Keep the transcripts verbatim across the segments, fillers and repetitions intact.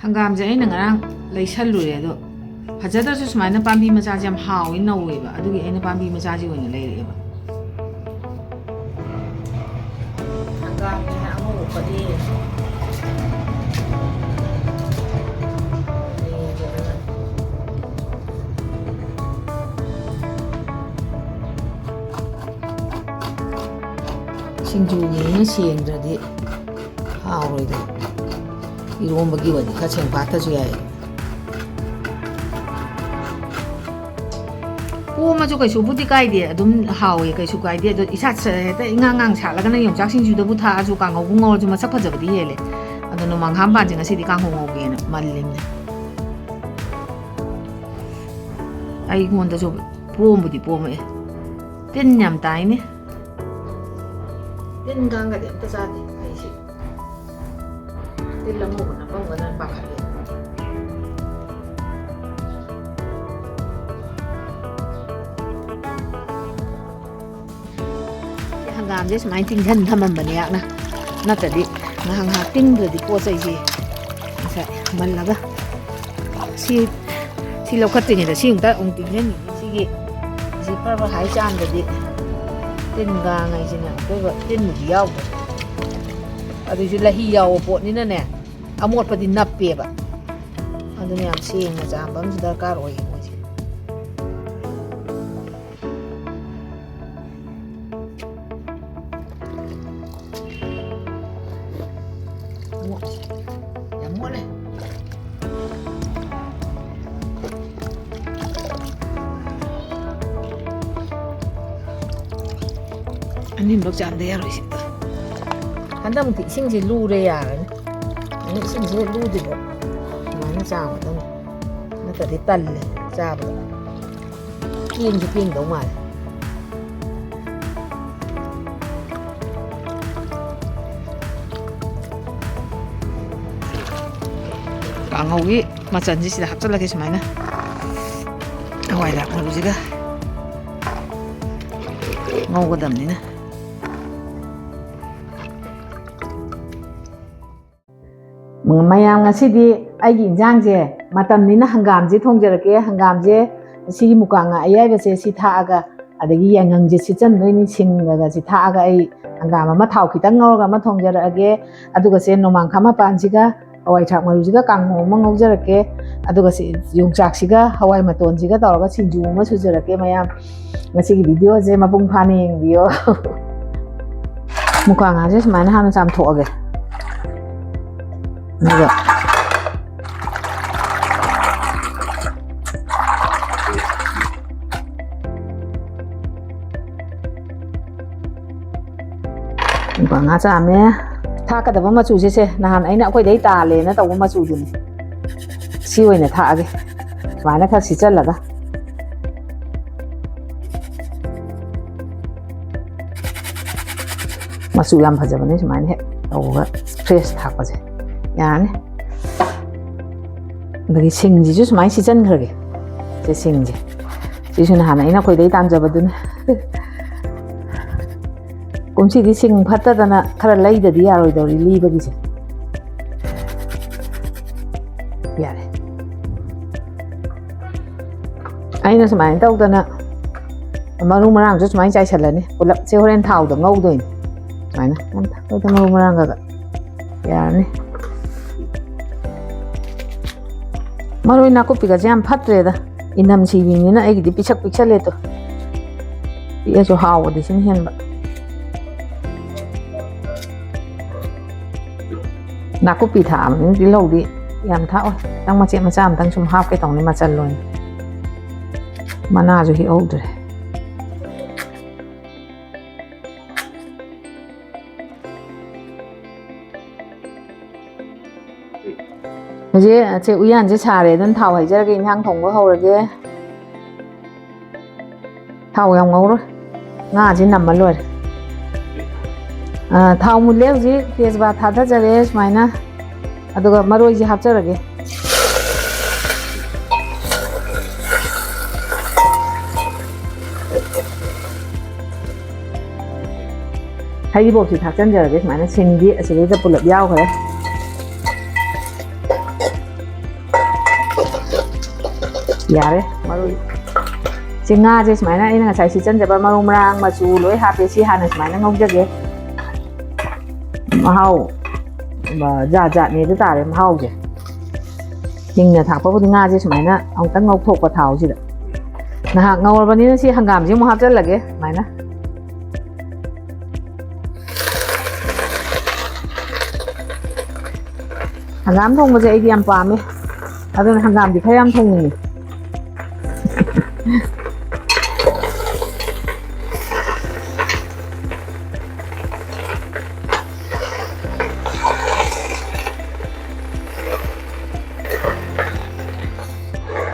ꯍꯪꯒꯥꯝꯁꯦ ꯑꯩꯅ ꯉꯔꯥꯡ ꯂꯩꯁꯜꯂꯨꯔꯦ, ꯑꯗꯣ ꯐꯖꯗ꯭ꯔꯁꯨ ꯁꯨꯃꯥꯏꯅ ꯄꯥꯝꯕꯤ ꯃꯆꯥꯁꯦ ꯌꯥꯝ ꯍꯥꯎꯋꯤ ꯅꯧꯋꯦꯕ, ꯑꯗꯨꯒꯤ ꯑꯩꯅ ꯄꯥꯝꯕꯤ ꯃꯆꯥꯁꯦ ꯑꯣꯏꯅ ꯂꯩꯔꯛꯑꯦꯕ꯫ ꯍꯪꯒꯥꯝꯅꯦꯅ ꯑꯉꯧꯕ ꯄꯠꯂꯤ꯫ ꯁꯤꯡꯖꯨꯅꯦꯅ ꯁꯦꯡꯗ꯭ꯔꯗꯤ ꯍꯥꯎꯔꯣꯏꯗ꯫ ꯏꯔꯣꯝꯕꯒꯤ ꯑꯣꯏꯅ ꯈꯔ ꯁꯦꯡ ꯄꯥꯠꯇꯁꯨ ꯌꯥꯏ꯫ ꯄꯣꯝꯃꯁꯨ ꯀꯩꯁꯨꯕꯨꯗꯤ ꯀꯥꯏꯗꯦ, ꯑꯗꯨꯝ ꯍꯥꯎꯋꯦ, ꯀꯩꯁꯨ ꯀꯥꯏꯗꯦ꯫ ꯑꯗꯣ ꯏꯁꯥ ꯁ-, ꯍꯦꯛꯇ ꯏꯉꯥꯡ ꯉꯥꯡ ꯁꯥꯠꯂꯒꯅ ꯌꯣꯡꯆꯥꯛ ꯁꯤꯡꯖꯨꯗꯕꯨ ꯊꯥꯛꯑꯁꯨ ꯀꯥꯡꯍꯧꯕꯨ ꯉꯧꯔꯁꯨ ꯃꯁꯛ ꯐꯖꯕꯗꯤ ꯍꯦꯜꯂꯦ꯫ ꯑꯗꯣ ꯅꯣꯡꯃꯥꯡꯈꯥ ꯃꯄꯥꯟꯁꯦ ꯉꯁꯤꯗꯤ ꯀꯥꯡꯍꯧ ꯉꯧꯒꯦꯅ ꯃꯜꯂꯤꯕꯅꯦ꯫ ꯑꯩꯉꯣꯟꯗꯁꯨ ꯄꯣꯝꯕꯨꯗꯤ ꯄꯣꯝꯃꯛꯑꯦ꯫ ꯇꯤꯟ ꯌꯥꯝ ꯇꯥꯏꯅꯦ꯫ ꯇꯤꯟ ꯀꯥꯡꯒꯗꯤ ꯑꯝꯇ ꯆꯥꯗꯦ ꯑꯩꯁꯦ꯫ ꯇꯤꯜ ꯑꯃꯨꯕ ꯅꯄꯝꯒꯗ꯭ꯔꯥ ꯄꯥꯈꯠꯂꯦ꯫ ꯁꯤ ꯍꯪꯒꯥꯝꯁꯦ ꯁꯨꯃꯥꯏꯅ ꯇꯤꯡꯁꯟ ꯊꯝꯃꯝꯕꯅꯦ ꯑꯩꯍꯥꯛꯅ꯫ ꯅꯠꯇ꯭ꯔꯗꯤ ꯉꯥꯏꯍꯥꯛ ꯉꯥꯏꯍꯥꯛ ꯇꯤꯡꯗ꯭ꯔꯗꯤ ꯄꯣꯠ ꯆꯩꯁꯦ ꯉꯁꯥꯏ ꯃꯜꯂꯒ꯫ ꯁꯤ, ꯁꯤ ꯂꯧꯈꯠꯇ꯭ꯔꯤꯉꯩꯗ ꯁꯤ ꯑꯃꯨꯛꯇ ꯑꯃꯨꯛ ꯇꯤꯡꯁꯟꯅꯤꯡꯉꯤ꯫ ꯁꯤꯒꯤ, ꯁꯤ ꯄꯔ ꯄꯔ ꯍꯥꯏ ꯆꯥꯝꯗꯗꯤ ꯇꯤꯟ ꯀꯥꯡ ꯍꯥꯏꯁꯤꯅ ꯑꯀꯣꯏꯕ ꯇꯤꯟꯕꯨꯗꯤ ꯌꯥꯎꯗ꯭ꯔꯦ꯫ ꯑꯗꯨꯏꯁꯨ ꯂꯍꯤ ꯌꯥꯎꯕ ꯄꯣꯠꯅꯤꯅꯅꯦ, ꯑꯃꯣꯠꯄꯗꯤ ꯅꯞꯄꯦꯕ꯫ ꯑꯗꯨꯅ ꯌꯥꯝ ꯁꯦꯡꯅ ꯆꯥꯝꯕ ꯑꯃꯁꯨ ꯗꯔꯀꯥꯔ ꯑꯣꯏꯌꯦ ꯃꯣꯏꯁꯦ꯫ ꯃꯣꯠꯂꯦ꯫ ꯌꯥꯝ ꯃꯣꯠꯂꯦ꯫ ꯑꯅꯤꯃꯛ ꯆꯥꯝꯗ ꯌꯥꯔꯣꯏ ꯁꯤꯗ꯫ ꯍꯟꯗꯛꯃꯨꯛꯇꯤ ꯏꯁꯤꯡꯁꯦ ꯂꯨꯔꯦ ꯌꯥꯔꯅꯤ꯫ ꯑꯗꯨ ꯏꯁꯤꯡꯁꯦ ꯂꯨꯗ꯭ꯔꯤꯕꯣ ꯁꯨꯃꯥꯏꯅ ꯆꯥꯝꯒꯗꯕꯅꯤ꯫ ꯅꯠꯇ꯭ꯔꯗꯤ ꯇꯜꯂꯦ ꯆꯥꯕꯗ꯫ ꯀꯦꯡꯁꯨ ꯀꯦꯡꯗꯧ ꯃꯥꯜꯂꯦ꯫ ꯀꯥꯡꯍꯧꯒꯤ ꯃꯆꯜꯁꯤ ꯁꯤꯗ ꯍꯥꯞꯆꯤꯜꯂꯒꯦ ꯁꯨꯃꯥꯏꯅ꯫ ꯍꯋꯥꯏ ꯊ꯭ꯔꯥꯛ ꯃꯔꯨꯁꯤꯒ ꯉꯧꯒꯗꯕꯅꯤꯅ꯫ ꯃꯌꯥꯝ ꯉꯁꯤꯗꯤ ꯑꯩꯒꯤ ꯏꯟꯖꯥꯡꯁꯦ ꯃꯇꯝꯅꯤꯅ ꯍꯪꯒꯥꯝꯁꯦ ꯊꯣꯡꯖꯔꯛꯀꯦ꯫ ꯍꯪꯒꯥꯝꯁꯦ ꯁꯤꯒꯤ ꯃꯨꯀꯥ ꯉꯥ ꯑꯌꯥꯏꯕꯁꯦ ꯁꯤ ꯊꯥꯛꯑꯒ, ꯑꯗꯒꯤ ꯌꯥꯏꯉꯪꯁꯦ ꯁꯤꯠꯆꯟꯗꯣꯏꯅꯤ꯫ ꯁꯤꯡꯒꯁꯦ ꯊꯥꯛꯑꯒ ꯑꯩ ꯍꯪꯒꯥꯝ ꯑꯃ ꯊꯥꯎ ꯈꯤꯇꯪ ꯉꯧꯔꯒ ꯑꯃ ꯊꯣꯡꯖꯔꯛꯑꯒꯦ꯫ ꯑꯗꯨꯒ ꯁꯦ ꯅꯣꯡꯃꯥꯡꯈꯥ ꯃꯄꯥꯟꯁꯤꯒ ꯍꯋꯥꯏ ꯊ꯭ꯔꯥꯛ ꯃꯔꯨꯁꯤꯒ ꯀꯥꯡꯍꯧ ꯑꯃ ꯉꯧꯖꯔꯛꯀꯦ꯫ ꯑꯗꯨꯒ ꯁꯤ ꯌꯣꯡꯆꯥꯛꯁꯤꯒ ꯍꯋꯥꯏ ꯃꯇꯣꯟꯁꯤꯒ ꯇꯧꯔꯒ ꯁꯤꯡꯖꯨ ꯑꯃ ꯁꯨꯖꯔꯛꯀꯦ ꯃꯌꯥꯝ꯫ ꯉꯁꯤꯒꯤ ꯚꯤꯗꯤꯑꯣꯁꯦ ꯃꯄꯨꯡ ꯐꯥꯅ ꯌꯦꯡꯕꯤꯌꯣ꯫ ꯃꯨꯀꯥ ꯉꯥꯁꯦ ꯁꯨꯃꯥꯏꯅ ꯍꯥꯟꯅ ꯆꯥꯝꯊꯣꯛꯑꯒꯦ꯫ ꯑꯗꯨꯒ ꯃꯨꯀꯥ ꯉꯥ ꯆꯥꯝꯃꯦ꯫ ꯊꯥꯛꯀꯗꯕ ꯃꯆꯨꯁꯦ ꯁꯦ ꯅꯍꯥꯟ ꯑꯩꯅ ꯑꯩꯈꯣꯏꯗꯩ ꯇꯥꯜꯂꯦꯅ ꯇꯧꯕ ꯃꯆꯨꯗꯨꯅꯤ꯫ ꯁꯤ ꯑꯣꯏꯅ ꯊꯥꯛꯑꯒꯦ꯫ ꯁꯨꯃꯥꯏꯅ ꯈꯔ ꯁꯤꯠꯆꯜꯂꯒ꯫ ꯃꯆꯨ ꯌꯥꯝ ꯐꯖꯕꯅꯦ ꯁꯨꯃꯥꯏꯅ ꯍꯦꯛ ꯇꯧꯕꯒ ꯐ꯭ꯔꯦꯁ ꯊꯥꯛꯄꯁꯦ꯫ ꯌꯥꯔꯅꯤ꯫ ꯑꯗꯒꯤ ꯁꯤꯡꯁꯤꯁꯨ ꯁꯨꯃꯥꯏꯅ ꯁꯤꯠꯆꯟꯈ꯭ꯔꯒꯦ꯫ ꯁꯦ ꯁꯤꯡꯁꯦ꯫ ꯁꯤꯁꯨ ꯅꯍꯥꯟ ꯑꯩꯅ ꯑꯩꯈꯣꯏꯗꯩ ꯇꯥꯟꯖꯕꯗꯨꯅꯦ꯫ ꯀꯨꯝꯁꯤꯗꯤ ꯁꯤꯡ ꯐꯠꯇꯗꯅ ꯈꯔ ꯂꯩꯗꯗꯤ ꯌꯥꯔꯣꯏꯗꯧꯔꯤ ꯂꯤꯕꯒꯤꯁꯦ꯫ ꯌꯥꯔꯦ꯫ ꯑꯩꯅ ꯁꯨꯃꯥꯏꯅ ꯇꯧꯗꯅ ꯃꯔꯨ ꯃꯔꯥꯡꯁꯨ ꯁꯨꯃꯥꯏꯅ ꯆꯥꯏꯁꯜꯂꯅꯤ꯫ ꯄꯨꯂꯞꯁꯦ ꯍꯣꯔꯦꯟ ꯊꯥꯎꯗ ꯉꯧꯗꯣꯏꯅꯤ꯫ ꯁꯨꯃꯥꯏꯅ ꯌꯥꯝ ꯇꯧꯗꯅ ꯃꯔꯨ ꯃꯔꯥꯡꯒꯒ꯫ ꯌꯥꯔꯅꯤ꯫ ꯃꯔꯣꯏ ꯅꯥꯀꯨꯞꯄꯤꯒꯁꯦ ꯌꯥꯝ ꯐꯠꯇ꯭ꯔꯦꯗ꯫ ꯏꯅꯝ ꯁꯤꯕꯤꯅꯤꯅ ꯑꯩꯒꯤꯗꯤ ꯄꯤꯛꯁꯛ ꯄꯤꯛꯁꯜꯂꯦ ꯇꯣ꯫ ꯄꯤꯛꯑꯁꯨ ꯍꯥꯎꯕꯗꯤ ꯁꯤꯅ ꯍꯦꯟꯕ꯫ ꯅꯥꯀꯨꯞꯄꯤ ꯊꯥꯛꯑꯕꯅꯤꯅ ꯇꯤꯜꯍꯧꯗꯤ ꯌꯥꯝ ꯊꯥꯛꯑꯣꯏ꯫ ꯈꯤꯇꯪ ꯃꯆꯦꯠ ꯃꯆꯥ ꯑꯃꯇꯪ ꯁꯨꯝ ꯍꯥꯞꯀꯦ ꯇꯧꯅꯤ ꯃꯆꯜ ꯑꯣꯏꯅ꯫ ꯃꯅꯥꯁꯨ ꯍꯦꯛꯍꯧꯗ꯭ꯔꯦ꯫ ꯍꯧꯖꯤꯛ ꯁꯦ ꯎꯌꯥꯟꯁꯦ ꯁꯥꯔꯦ, ꯑꯗꯨꯅ ꯊꯥꯎ ꯍꯩꯖꯔꯒꯦ, ꯏꯟꯁꯥꯡ ꯊꯣꯡꯕ ꯍꯧꯔꯒꯦ꯫ ꯊꯥꯎ ꯌꯥꯝ ꯉꯧꯔꯣꯏ, ꯉꯥꯁꯦ ꯅꯝꯃ ꯂꯣꯏꯔꯦ꯫ ꯑꯥ, ꯊꯥꯎ ꯃꯨꯜꯂꯦ, ꯍꯧꯖꯤꯛ ꯇꯦꯖꯄꯥꯠ ꯊꯥꯗꯖꯔꯦ ꯁꯨꯃꯥꯏꯅ, ꯑꯗꯨꯒ ꯃꯔꯣꯏꯁꯦ ꯍꯥꯞꯆꯔꯒꯦ꯫ ꯍꯔꯤꯕꯣꯞꯁꯤ ꯊꯥꯛꯆꯟꯖꯔꯒꯦ ꯁꯨꯃꯥꯏꯅ, ꯁꯤꯡꯗꯤ ꯑꯁꯤꯗꯩꯗ ꯄꯨꯂꯞ ꯌꯥꯎꯈ꯭ꯔꯦ꯫ ꯌꯥꯔꯦ꯫ ꯃꯔꯣꯏ, ꯁꯤ ꯉꯥꯁꯦ ꯁꯨꯃꯥꯏꯅ ꯑꯩꯅ ꯉꯁꯥꯏ ꯁꯤ ꯆꯟꯖꯕ ꯃꯔꯨ ꯃꯔꯥꯡ ꯃꯆꯨ ꯂꯣꯏ ꯍꯥꯞꯄꯦ꯫ ꯁꯤ ꯍꯥꯟꯅ ꯁꯨꯃꯥꯏꯅ ꯉꯧꯖꯒꯦ꯫ ꯃꯍꯥꯎ ꯖꯥꯠ ꯖꯥꯠꯅꯦ ꯑꯗꯨ ꯇꯥꯔꯦ ꯃꯍꯥꯎꯁꯦ꯫ ꯍꯤꯡꯅ ꯊꯥꯛꯄꯕꯨꯗꯤ ꯉꯥꯁꯦ ꯁꯨꯃꯥꯏꯅ ꯑꯃꯨꯛꯇꯪ ꯉꯧꯊꯣꯛꯄ ꯊꯥꯎꯁꯤꯗ꯫ ꯉꯥꯏꯍꯥꯛ ꯉꯧꯔꯕꯅꯤꯅ ꯁꯤ ꯍꯪꯒꯥꯝꯁꯤ ꯑꯃꯨꯛ ꯍꯥꯞꯆꯜꯂꯒꯦ ꯁꯨꯃꯥꯏꯅ꯫ ꯍꯪꯒꯥꯝ ꯊꯣꯡꯕꯁꯦ ꯑꯩꯗꯤ ꯌꯥꯝ ꯄꯥꯝꯃꯦ꯫ ꯑꯗꯨꯅ ꯍꯪꯒꯥꯝꯗꯤ ꯈꯔ ꯌꯥꯝ ꯊꯣꯡꯅꯤꯡꯉꯤ꯫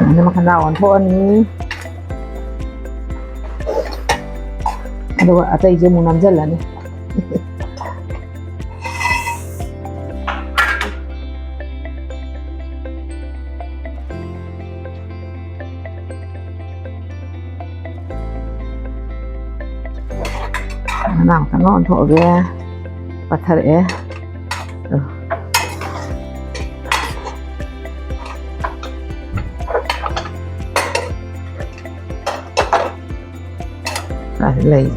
ꯑꯗꯨꯃ ꯈꯟꯗꯥ ꯑꯣꯟꯊꯣꯛꯑꯅꯤ꯫ ꯑꯗꯨꯒ ꯑꯇꯩꯁꯦ ꯑꯃꯨꯛ ꯅꯝꯁꯤꯜꯂꯅꯤ꯫ ꯃꯅꯥ ꯑꯃꯨꯛꯇꯪ ꯑꯣꯟꯊꯣꯛꯑꯒꯦ꯫ ꯄꯠꯊꯔꯛꯑꯦ꯫ ꯂꯩ꯫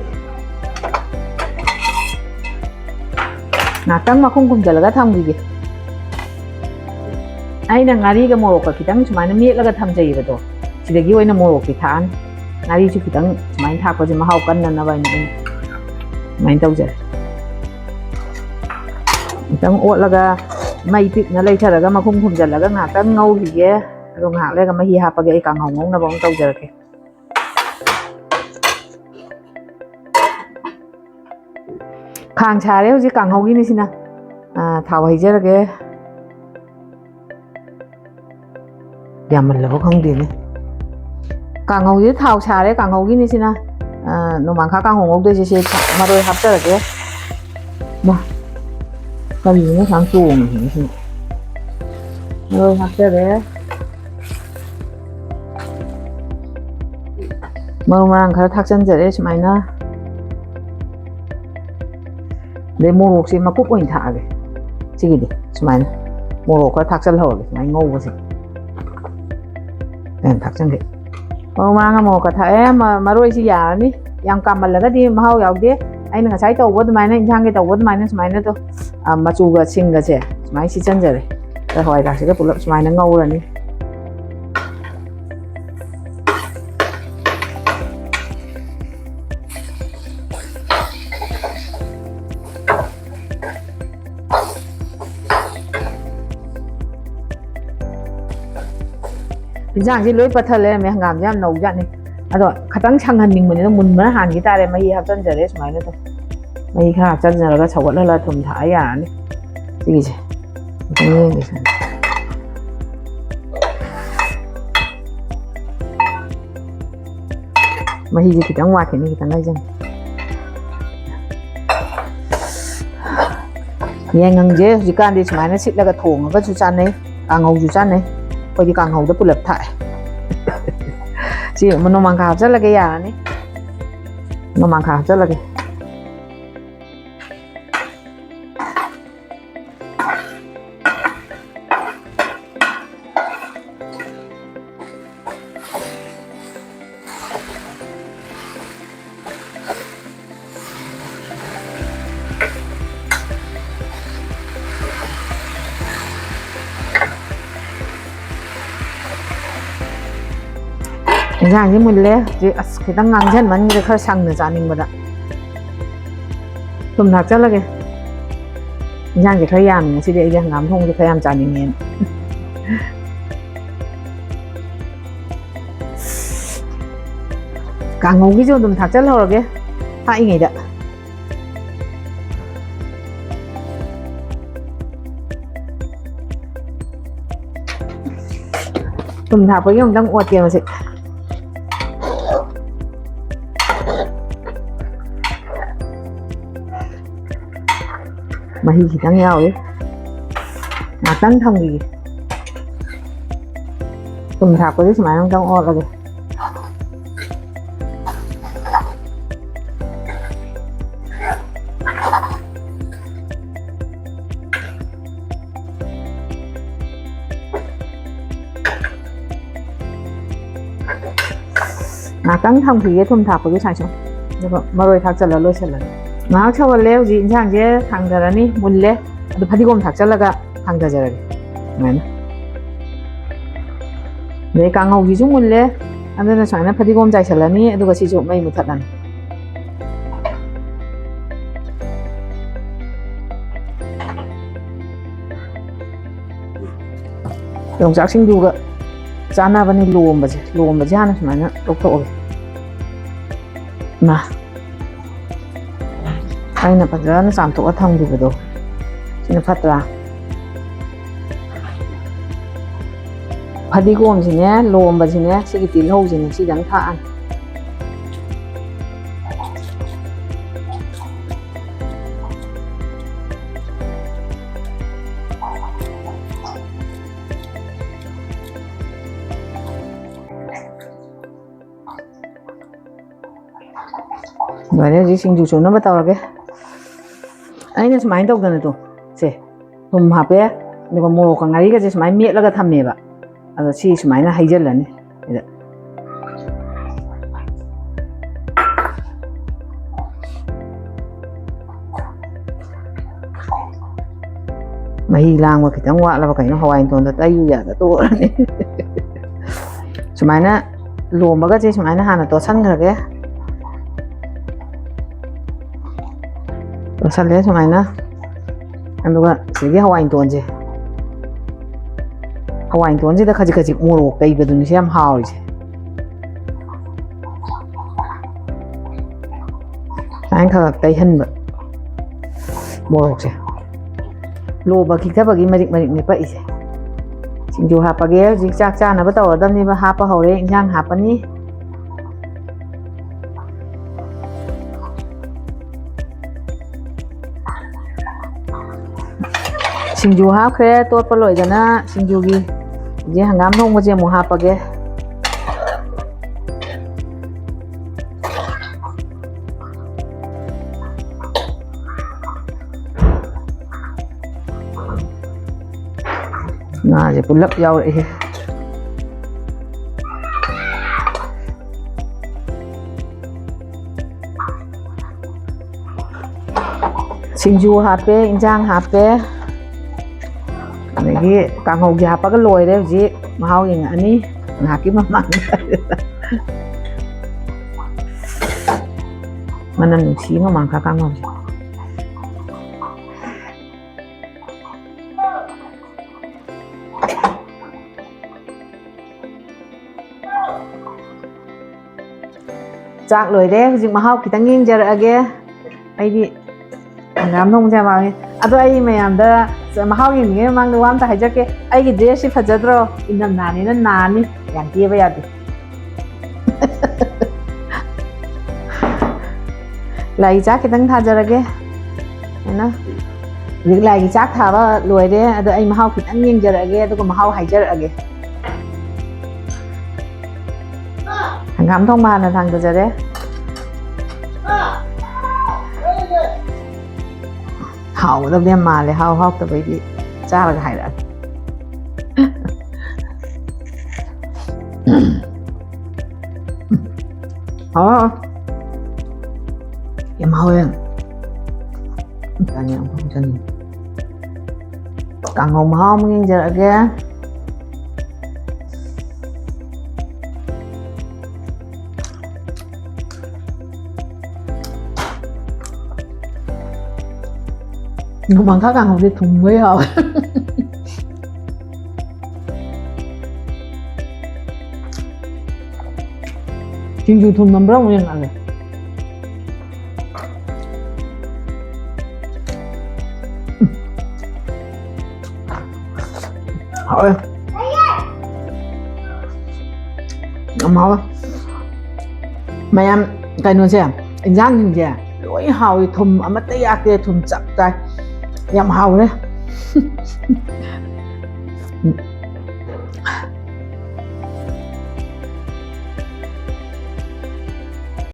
ꯉꯥꯛꯇꯪ ꯃꯈꯨꯝ ꯈꯨꯝꯖꯤꯜꯂꯒ ꯊꯝꯈꯤꯒꯦ꯫ ꯑꯩꯅ ꯉꯥꯔꯤꯒ ꯃꯣꯔꯣꯛꯀ ꯈꯤꯇꯪ ꯁꯨꯃꯥꯏꯅ ꯃꯦꯠꯂꯒ ꯊꯝꯖꯩꯕꯗꯣ, ꯁꯤꯗꯒꯤ ꯑꯣꯏꯅ ꯃꯣꯔꯣꯛꯁꯦ ꯊꯥꯛꯑꯅꯤ꯫ ꯉꯥꯔꯤꯁꯨ ꯈꯤꯇꯪ ꯁꯨꯃꯥꯏꯅ ꯊꯥꯛꯄꯁꯦ ꯃꯍꯥꯎ ꯀꯟꯅꯅꯕ ꯍꯥꯏꯅ ꯑꯩꯅ ꯁꯨꯃꯥꯏꯅ ꯇꯧꯖꯔꯦ꯫ ꯈꯤꯇꯪ ꯑꯣꯠꯂꯒ ꯃꯩ ꯄꯤꯛꯅ ꯂꯩꯊꯔꯒ ꯃꯈꯨꯝ ꯈꯨꯝꯖꯤꯜꯂꯒ ꯉꯥꯏꯍꯥꯛꯇꯪ ꯉꯧꯈꯤꯒꯦ꯫ ꯑꯗꯣ ꯉꯥꯏꯍꯥꯛ ꯂꯩꯔꯒ ꯃꯍꯤ ꯍꯥꯞꯄꯒ ꯑꯩ ꯀꯥꯡꯍꯧ ꯉꯧꯅꯕ ꯑꯃꯨꯛ ꯇꯧꯖꯔꯛꯀꯦ꯫ ꯈꯥꯡ ꯁꯥꯔꯦ ꯍꯧꯖꯤꯛ ꯀꯥꯡꯍꯧꯒꯤꯅꯤ ꯁꯤꯅ꯫ ꯑꯥ, ꯊꯥꯎ ꯍꯩꯖꯔꯒꯦ꯫ ꯌꯥꯝꯃꯜꯂꯕ ꯈꯪꯗꯦꯅꯦ꯫ ꯀꯥꯡꯍꯧꯁꯦ ꯊꯥꯎ ꯁꯥꯔꯦ, ꯀꯥꯡꯍꯧꯒꯤꯅꯤ ꯁꯤꯅ꯫ ꯑꯥ, ꯅꯣꯡꯃꯥꯡꯈꯥ ꯀꯥꯡꯍꯧ ꯉꯧꯗꯣꯏꯁꯦ꯫ ꯁꯤ ꯃꯔꯣꯏ ꯍꯥꯞꯆꯔꯒꯦ꯫ ꯃꯥ, ꯀꯔꯤꯅꯣ ꯁꯨꯃꯥꯏꯅ ꯆꯣꯡꯉꯤꯁꯤꯅ? ꯃꯔꯣꯏ ꯍꯥꯞꯆꯔꯦ꯫ ꯃꯔꯨ ꯃꯔꯥꯡ ꯈꯔ ꯊꯥꯛꯆꯟꯖꯔꯦ ꯁꯨꯃꯥꯏꯅ꯫ ꯑꯗꯩ ꯃꯣꯔꯣꯛꯁꯦ ꯃꯀꯨꯞ ꯑꯣꯏꯅ ꯊꯥꯛꯑꯒꯦ꯫ ꯁꯤꯒꯤꯗꯤ ꯁꯨꯃꯥꯏꯅ ꯃꯣꯔꯣꯛ ꯈꯔ ꯊꯥꯛꯆꯜꯍꯧꯔꯒꯦ ꯁꯨꯃꯥꯏꯅ ꯉꯧꯕꯁꯦ꯫ ꯌꯥꯝ ꯊꯥꯛꯆꯟꯒꯦ꯫ ꯃꯔꯨ ꯃꯔꯥꯡ ꯑꯃ ꯃꯣꯔꯣꯛꯀ ꯊꯥꯛꯑꯦ꯫ ꯃ-, ꯃꯔꯣꯏꯁꯤ ꯌꯥꯔꯅꯤ꯫ ꯌꯥꯝ ꯀꯥꯝꯃꯜꯂꯒꯗꯤ ꯃꯍꯥꯎ ꯌꯥꯎꯗꯦ꯫ ꯑꯩꯅ ꯉꯁꯥꯏ ꯇꯧꯕ ꯑꯗꯨꯃꯥꯏꯅ, ꯏꯟꯁꯥꯡꯒꯤ ꯇꯧꯕ ꯑꯗꯨꯃꯥꯏꯅ ꯁꯨꯃꯥꯏꯅ ꯇꯧ-, ꯑ, ꯃꯆꯨꯒ ꯁꯤꯡꯒꯁꯦ ꯁꯨꯃꯥꯏꯅ ꯁꯤꯠꯆꯟꯖꯔꯦ꯫ ꯑꯗ ꯍꯋꯥꯏ ꯊ꯭ꯔꯥꯛꯁꯤꯒ ꯄꯨꯂꯞ ꯁꯨꯃꯥꯏꯅ ꯉꯧꯔꯅꯤ꯫ ꯏꯟꯁꯥꯡꯁꯤ ꯂꯣꯏ ꯄꯠꯊ ꯂꯩꯔꯝꯃꯦ꯫ ꯍꯪꯒꯥꯝꯁꯦ ꯌꯥꯝ ꯅꯧꯖꯥꯠꯅꯤ꯫ ꯑꯗꯣ ꯈꯤꯇꯪ ꯁꯪꯍꯟꯅꯤꯡꯕꯅꯤꯅ ꯃꯨꯟꯕꯅ ꯍꯥꯟꯈꯤ ꯇꯥꯔꯦ꯫ ꯃꯍꯤ ꯍꯥꯞꯆꯤꯟꯖꯔꯦ ꯁꯨꯃꯥꯏꯅ ꯑꯗꯨꯝ꯫ ꯃꯍꯤ ꯈꯔ ꯍꯥꯞꯆꯤꯟꯖꯔꯒ ꯁꯧꯒꯠꯍꯜꯂꯒ ꯊꯨꯝ ꯊꯥꯛꯑ ꯌꯥꯔꯅꯤ ꯁꯤꯒꯤꯁꯦ꯫ ꯈꯤꯇꯪ ꯌꯦꯡꯒꯦ ꯁꯤꯅꯦ꯫ ꯃꯍꯤꯁꯦ ꯈꯤꯇꯪ ꯋꯥꯠꯈꯤꯅꯤ, ꯈꯤꯇꯪ ꯍꯩꯖꯤꯟꯒꯦ꯫ ꯌꯥꯏꯉꯪꯁꯦ ꯍꯧꯖꯤꯛꯀꯥꯟꯗꯤ ꯁꯨꯃꯥꯏꯅ ꯁꯤꯠꯂꯒ ꯊꯣꯡꯉꯒꯁꯨ ꯆꯥꯅꯩ, ꯀꯥꯡꯍꯧꯁꯨ ꯆꯥꯅꯩ꯫ ꯑꯩꯈꯣꯏꯗꯤ ꯀꯥꯡꯍꯧꯗ ꯄꯨꯂꯞ ꯊꯥꯛꯑꯦ꯫ ꯁꯤ ꯅꯣꯡꯃꯥꯡꯈꯥ ꯍꯥꯞꯆꯜꯂꯒꯦ, ꯌꯥꯔꯅꯤ꯫ ꯅꯣꯡꯃꯥꯡꯈꯥ ꯍꯥꯞꯆꯜꯂꯒꯦ꯫ ꯏꯟꯁꯥꯡꯁꯤ ꯃꯨꯜꯂꯦ ꯍꯧꯖꯤꯛ꯫ ꯑꯁ, ꯈꯤꯇꯪ ꯉꯥꯡꯁꯤꯟꯃꯟꯈ꯭ꯔꯦ, ꯈꯔ ꯁꯪꯅ ꯆꯥꯅꯤꯡꯕꯗ꯫ ꯊꯨꯝ ꯊꯥꯛꯆꯜꯂꯒꯦ꯫ ꯏꯟꯁꯥꯡꯁꯦ ꯈꯔ ꯌꯥꯝꯃꯤ ꯉꯁꯤꯗꯤ, ꯑꯩꯗꯤ ꯍꯪꯒꯥꯝ ꯊꯣꯡꯕꯁꯦ ꯈꯔ ꯌꯥꯝ ꯆꯥꯅꯤꯡꯉꯦꯅ꯫ ꯀꯥꯡꯍꯧꯒꯤꯁꯨ ꯑꯗꯨꯝ ꯊꯥꯛꯆꯜꯍꯧꯔꯒꯦ, ꯊꯥꯛꯏꯉꯩꯗ꯫ ꯊꯨꯝ ꯊꯥꯛꯄꯒꯤ ꯑꯃꯨꯛꯇꯪ ꯑꯣꯠꯀꯦ ꯃꯁꯤ꯫ ꯃꯍꯤ ꯈꯤꯇꯪ ꯌꯥꯎꯔꯤ꯫ ꯉꯥꯛꯇꯪ ꯊꯝꯈꯤꯒꯦ꯫ ꯊꯨꯝ ꯊꯥꯛꯄꯁꯦ ꯁꯨꯃꯥꯏꯅ ꯑꯃꯨꯛꯇꯪ ꯑꯣꯠꯂꯒꯦ꯫ ꯉꯥꯏꯍꯥꯛꯇꯪ ꯊꯝꯈꯤꯒꯦ ꯊꯨꯝ ꯊꯥꯛꯄꯒꯤ ꯁꯨꯃꯥꯏꯅ ꯁꯨꯝ꯫ ꯑꯗꯨꯒ ꯃꯔꯣꯏ ꯊꯥꯛꯆꯜꯂ ꯂꯣꯏꯁꯤꯜꯂꯒꯦ꯫ ꯉꯥꯏꯍꯥꯛ ꯁꯧꯍꯜꯂꯦ꯫ ꯍꯧꯖꯤꯛ ꯏꯟꯁꯥꯡꯁꯦ ꯊꯥꯡꯊꯔꯅꯤ, ꯃꯨꯜꯂꯦ꯫ ꯑꯗꯨ ꯐꯗꯤꯒꯣꯝ ꯊꯥꯛꯆꯜꯂꯒ ꯊꯥꯡꯊꯖꯔꯒꯦ ꯁꯨꯃꯥꯏꯅ꯫ ꯑꯗꯩ ꯀꯥꯡꯍꯧꯁꯤꯁꯨ ꯃꯨꯜꯂꯦ꯫ ꯑꯗꯨꯅ ꯁꯨꯃꯥꯏꯅ ꯐꯗꯤꯒꯣꯝ ꯆꯥꯏꯁꯤꯜꯂꯅꯤ꯫ ꯑꯗꯨꯒ ꯁꯤꯁꯨ ꯃꯩ ꯃꯨꯊꯠꯂꯅꯤ꯫ ꯌꯣꯡꯆꯥꯛ ꯁꯤꯡꯖꯨꯒ ꯆꯥꯅꯕꯅꯤ ꯂꯣꯝꯕꯁꯦ꯫ ꯂꯣꯝꯕꯁꯦ ꯍꯥꯟꯅ ꯁꯨꯃꯥꯏꯅ ꯂꯧꯊꯣꯛꯑꯒꯦ꯫ ꯃꯥ, ꯑꯩꯅ ꯐꯖꯅ ꯆꯥꯝꯊꯣꯛꯑ ꯊꯝꯈꯤꯕꯗꯣ ꯁꯤꯅ ꯐꯠꯇ꯭ꯔꯥ? ꯐꯗꯤꯒꯣꯝꯁꯤꯅꯦ, ꯂꯣꯝꯕꯁꯤꯅꯦ, ꯁꯤꯒꯤ ꯇꯤꯜꯍꯧꯁꯤꯅꯦ, ꯁꯤꯗꯪ ꯊꯥꯛꯑꯅꯤ꯫ ꯂꯣꯏꯔꯦ, ꯍꯧꯖꯤꯛ ꯁꯤꯡꯖꯨ ꯁꯨꯅꯕ ꯇꯧꯔꯒꯦ꯫ ꯑꯩꯅ ꯁꯨꯃꯥꯏꯅ ꯇꯧꯗꯅ ꯇꯨ, ꯁꯦ, ꯊꯨꯝ ꯍꯥꯞꯄꯦ, ꯑꯗꯨꯒ ꯃꯣꯔꯣꯛꯀ ꯉꯥꯔꯤꯒꯁꯦ ꯁꯨꯃꯥꯏꯅ ꯃꯦꯠꯂꯒ ꯊꯝꯃꯦꯕ꯫ ꯑꯗꯣ ꯁꯤ ꯁꯨꯃꯥꯏꯅ ꯍꯩꯖꯤꯜꯂꯅꯤ ꯁꯤꯗ꯫ ꯃꯍꯤ ꯂꯥꯡꯕ ꯈꯤꯇꯪ ꯋꯥꯠꯂꯕ ꯀꯩꯅꯣ, ꯍꯋꯥꯏ ꯃꯇꯣꯟꯗ ꯇꯩꯌꯨ ꯌꯥꯗ ꯇꯣꯛꯑꯅꯤ꯫ ꯁꯨꯃꯥꯏꯅ ꯂꯣꯝꯕꯒꯁꯦ ꯁꯨꯃꯥꯏꯅ ꯍꯥꯟꯅ ꯇꯣꯠꯁꯟꯈ꯭ꯔꯒꯦ꯫ ꯇꯣꯠꯁꯜꯂꯦ ꯁꯨꯃꯥꯏꯅ꯫ ꯑꯗꯨꯒ ꯁꯤꯒꯤ ꯍꯋꯥꯏ ꯃꯇꯣꯟꯁꯦ, ꯍꯋꯥꯏ ꯃꯇꯣꯟꯁꯤꯗ ꯈꯖꯤꯛ ꯈꯖꯤꯛ ꯃꯣꯔꯣꯛ ꯇꯩꯕꯗꯨꯅꯤꯁꯦ ꯌꯥꯝ ꯍꯥꯎꯔꯤꯁꯦ꯫ ꯁꯨꯃꯥꯏꯅ ꯈꯔ ꯈꯔ ꯇꯩꯍꯟꯕ ꯃꯣꯔꯣꯛꯁꯦ꯫ ꯂꯣꯝꯕ ꯈꯤꯛꯊꯕꯒꯤ ꯃꯔꯤꯛ ꯃꯔꯤꯛꯅꯦ ꯄꯛꯏꯁꯦ꯫ ꯁꯤꯡꯖꯨ ꯍꯥꯞꯄꯒꯦ꯫ ꯍꯧꯖꯤꯛ ꯆꯥꯛ ꯆꯥꯅꯕ ꯇꯧꯔꯗꯕꯅꯦꯕ꯫ ꯍꯥꯞꯄ ꯍꯧꯔꯦ꯫ ꯏꯟꯁꯥꯡ ꯍꯥꯞꯄꯅꯤ꯫ ꯁꯤꯡꯖꯨ ꯍꯥꯞꯈ꯭ꯔꯦ꯫ ꯇꯣꯠꯄ ꯂꯣꯏꯗꯅ ꯁꯤꯡꯖꯨꯒꯤ ꯍꯧꯖꯤꯛ ꯍꯪꯒꯥꯝ ꯊꯣꯡꯕꯁꯦ ꯑꯃꯨꯛ ꯍꯥꯞꯄꯒꯦ꯫ ꯉꯥꯁꯦ ꯄꯨꯂꯞ ꯌꯥꯎꯔꯛꯏ꯫ ꯁꯤꯡꯖꯨ ꯍꯥꯞꯄꯦ, ꯏꯟꯖꯥꯡ ꯍꯥꯞꯄꯦ, ꯑꯗꯒꯤ ꯀꯥꯡꯍꯧꯒꯤ ꯍꯥꯞꯄꯒ ꯂꯣꯏꯔꯦ꯫ ꯍꯧꯖꯤꯛ ꯃꯍꯥꯎ ꯌꯦꯡꯉꯛꯑꯅꯤ ꯉꯥꯏꯍꯥꯛꯀꯤ ꯃꯃꯥꯡꯗ꯫ ꯃꯅꯝ ꯅꯨꯡꯁꯤ ꯅꯣꯡꯃꯥꯡꯈꯥ ꯀꯥꯡꯍꯧꯁꯦ꯫ ꯆꯥꯛ ꯂꯣꯏꯔꯦ꯫ ꯍꯧꯖꯤꯛ ꯃꯍꯥꯎ ꯈꯤꯇꯪ ꯌꯦꯡꯖꯔꯛꯑꯒꯦ꯫ ꯑꯩꯗꯤ ꯍꯪꯒꯥꯝ ꯊꯣꯡꯕꯁꯦ ꯌꯥꯝ ꯍꯥꯎꯋꯤ꯫ ꯑꯗꯣ ꯑꯩ ꯃꯌꯥꯝꯗ ꯃꯍꯥꯎ ꯌꯦꯡꯉꯤꯉꯩ ꯃꯃꯥꯡꯗ ꯋꯥ ꯑꯝꯇ ꯍꯥꯏꯖꯔꯛꯀꯦ꯫ ꯑꯩꯒꯤ dress ꯁꯤ ꯐꯖꯗ꯭ꯔꯣ? ꯏꯅꯝ ꯅꯥꯅꯤꯅ ꯅꯥꯅꯤ꯫ ꯌꯥꯝ ꯀꯦꯕ ꯌꯥꯗꯦ꯫ ꯂꯥꯏꯒꯤ ꯆꯥꯛ ꯈꯤꯇꯪ ꯊꯥꯖꯔꯒꯦ꯫ ꯍꯥꯏꯅ ꯍꯧꯖꯤꯛ ꯂꯥꯏꯒꯤ ꯆꯥꯛ ꯊꯥꯕ ꯂꯣꯏꯔꯦ꯫ ꯑꯗꯣ ꯑꯩ ꯃꯍꯥꯎ ꯈꯤꯇꯪ ꯌꯦꯡꯖꯔꯛꯑꯒꯦ, ꯑꯗꯨꯒ ꯃꯍꯥꯎ ꯍꯥꯏꯖꯔꯛꯑꯒꯦ꯫ ꯍꯪꯒꯥꯝ ꯊꯣꯡꯕ ꯍꯥꯟꯅ ꯊꯥꯡꯗꯖꯔꯦ꯫ ꯍꯥꯎꯒꯗꯕꯗꯤ ꯌꯥꯝ ꯃꯥꯜꯂꯦ꯫ ꯍꯥꯎ ꯍꯥꯎꯇꯕꯩꯗꯤ ꯆꯥꯔꯒ ꯍꯥꯏꯔꯛꯑꯒꯦ꯫ ꯍꯥꯎ꯫ ꯌꯥꯝ ꯍꯥꯎꯋꯦ꯫ ꯆꯥꯅꯤꯡꯉꯦ, ꯑꯃꯨꯛ ꯆꯥꯅꯤꯡꯉꯦ꯫ ꯀꯥꯡꯍꯧ ꯃꯍꯥꯎ ꯑꯃꯨꯛ ꯌꯦꯡꯖꯔꯛꯑꯒꯦ꯫ ꯅꯣꯡꯃꯥꯡꯈꯥ ꯀꯥꯡꯍꯧꯁꯦ ꯊꯨꯝꯕ ꯌꯥꯎꯋꯦ꯫ ꯁꯤꯡꯖꯨ ꯊꯨꯝ ꯅꯝꯕ꯭ꯔꯥ ꯑꯃꯨꯛ ꯌꯦꯡꯉꯛꯑꯒꯦ꯫ ꯍꯥꯎꯋꯦ꯫ ꯌꯥꯝ ꯍꯥꯎꯋꯦ꯫ ꯃꯌꯥꯝ ꯀꯩꯅꯣꯁꯦ, ꯏꯟꯖꯥꯡꯁꯤꯡꯁꯦ ꯂꯣꯏ ꯍꯥꯎꯋꯤ꯫ ꯊꯨꯝ ꯑꯃꯠꯇ ꯌꯥꯛꯇꯦ, ꯊꯨꯝ ꯆꯞ ꯆꯥꯏ꯫ ꯌꯥꯝ ꯍꯥꯎꯔꯦ꯫